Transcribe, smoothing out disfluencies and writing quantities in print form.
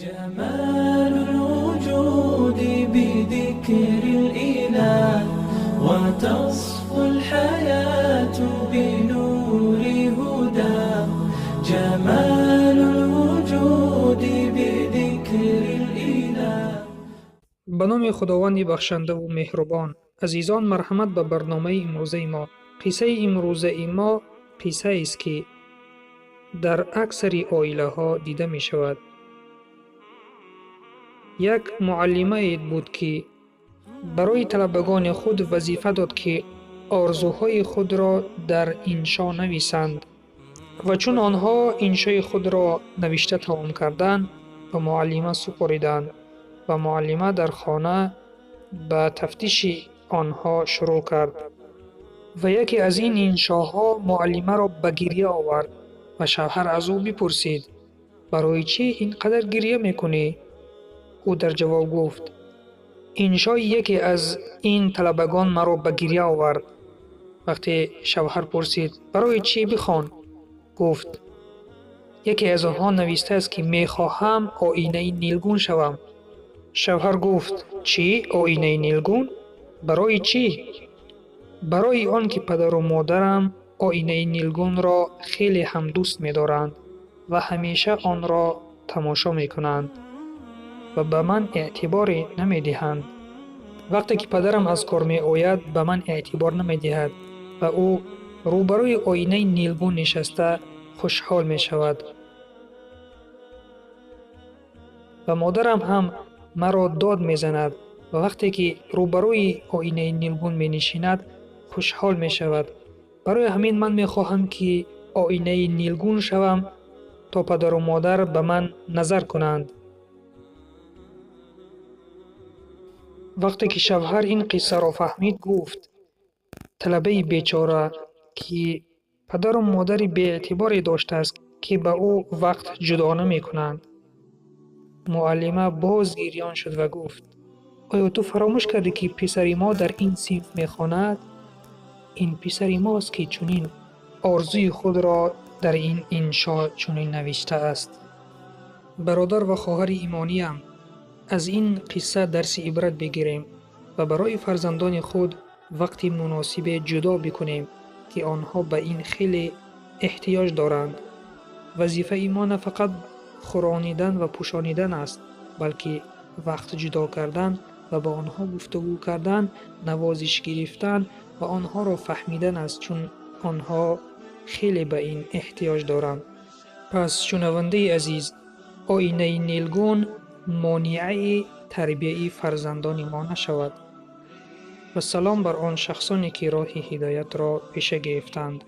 جمال الوجود بذكر الإله وتصفو الحياة بنور هدى جمال الوجود بذكر الإله. Ба номи Худованди бахшандаву меҳрубон. Азизон, марҳамат ба барномаи имрӯзаи мо. Қиссаи имрӯзаи мо қиссаест, ки дар аксари оилаҳо дида мешавад. Як муаллимае буд, ки барои талабагони худ вазифа дод, ки орзуҳои худро дар иншо нависанд. Ва чун онҳо иншои худро навишта тамом карданд, ба муаллима супориданд ва муаллима дар хона ба тафтиши онҳо шурӯъ кард. Ва яке аз ин иншоҳо муаллимаро ба гирья овард ва шавҳар аз ӯ бипурсид: барои чӣ ин қадар гирья мекунӣ? Ӯ дар ҷавоб гуфт: иншои яке аз ин талабагон маро ба гирья овард. Вақте шавҳар пурсид: барои чӣ бихон? Гуфт: яке аз онҳо навиштааст, ки мехоҳам оинаи нилгун шавам. Шавҳар гуфт: чӣ? Оинаи нилгун? Барои чӣ? Барои он ки падару модарам оинаи нилгунро хеле ҳам дӯст медоранд ва ҳамеша онро тамошо мекунанд ва ба ман эътиборе намедиҳанд. Вақте ки падарам аз кор меояд, ба ман эътибор намедиҳад ва ӯ рӯбарӯи оинаи нилгун нишаста хушҳол мешавад. Ва модарам ҳам маро дод мезанад ва вақте ки рӯбарӯи оинаи нилгун менишинад, хушҳол мешавад. Барои ҳамин ман мехоҳам, ки оинаи нилгун шавам, то падару модар ба ман назар кунанд. Вақте ки шавҳар ин қиссаро фаҳмид, гуфт: талабаи бечора, ки падару модари беэътиборе доштааст, ки ба ӯ вақт ҷудо намекунанд. Муаллима боз гирён шуд ва гуфт: оё ту фаромӯш кардӣ, ки писари мо дар ин синф мехонад? Ин писари мост, ки чунин орзуи худро дар ин иншо чунин навиштааст. Бародар ва хоҳари имониям, аз ин қисса дарси ибрат бигирем ва барои фарзандони худ вақти муносибе ҷудо бикунем, ки онҳо ба ин хеле эҳтиёҷ доранд. Вазифаи мо на фақат хӯронидан ва пӯшонидан аст, балки вақт ҷудо кардан ва ба онҳо гуфтугӯ кардан, навозиш гирифтан ва онҳоро фаҳмидан аст, чун онҳо хеле ба ин эҳтиёҷ доранд. Пас шунавандаи азиз, оинаи нилгун монеаи тарбияи фарзандони мо нашавад. Ва салом бар он шахсоне, ки роҳи ҳидоятро пеша гирифтанд.